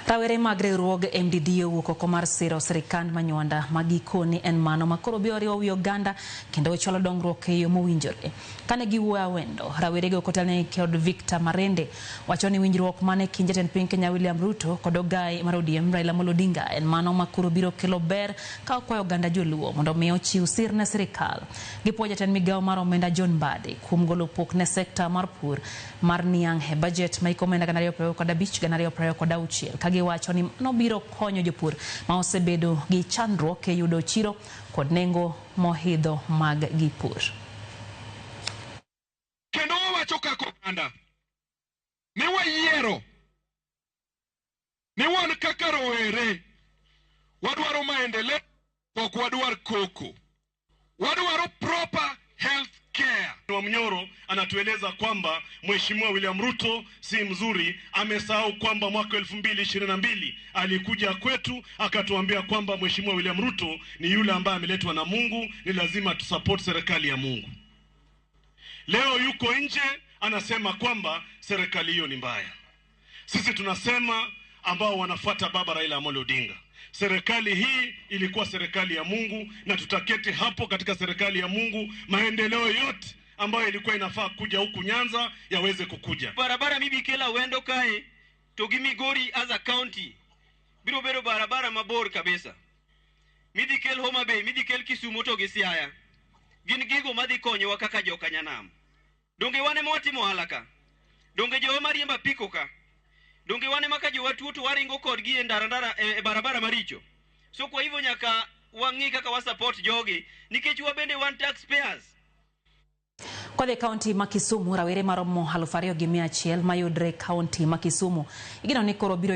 Rawere mag riwruog MDD owuok oko mar siro sirikand Manywanda ma gikoni en mano ma koro biro riwo wi oganda kendo chwalo dongruok e yo mowinjore. Kane giwuoyo awendo, rawerego kotelnegi kod Victor Marende wacho ni winjruok mane kind jatend piny Kenya William Ruto kod ogai mar ODM Raila Amolo Odinga en mano ma koro biro kelo ber ka okwayo oganda joluo mondo mi ochiw sir ne sirikal. Gipuoyo jatend migawo mar omenda John Mbadi kuom golo pok ne sekta mar pur mar niang' e bajet ma hik omenda 2025 2026 ka giwacho ni mano biro konyo jopur ma osebedo gi chandruok e yudo chiro kod nengo mohidho mag gipur. Kendo wawacho kaka oganda ni wayiero ni wan kaka rowere wadwaro maendeleo, ok wadwar koko, wadwaro proper health care. Wamunyoro anatueleza kwamba Mheshimiwa William Ruto si mzuri. Amesahau kwamba mwaka 2022 alikuja kwetu akatuambia kwamba Mheshimiwa William Ruto ni yule ambaye ameletwa na Mungu, ni lazima tusupport serikali ya Mungu. Leo yuko nje anasema kwamba serikali hiyo ni mbaya. Sisi tunasema ambao wanafuata baba Raila Amolo Odinga, serikali hii ilikuwa serikali ya Mungu na tutaketi hapo katika serikali ya Mungu, maendeleo yote ambayo ilikuwa inafaa kuja huku Nyanza yaweze kukuja. Barabara mibi kelo Awendo kae to gi Migori as a county biro bedo barabara mabor kabisa. Midhi kel Homa Bay, midhi kel Kisumu to gi Siaya. Gin gigo madhi konyowa kaka joka nyanam. Donge wan ema watimo ohala ka? Donge jowa mariembo apiko ka? Donge wan ema ka jowa tuo to waringo kodgi e ndara ndara e barabara maricho? So kwa hivyo nyaka wang'i kaka wa support jogi nikech wabende wan taxpayers. Kodhi e kaunti ma Kisumu, rawere maromo 2,100 mayudre e kaunti ma Kisumu igeno ni koro biro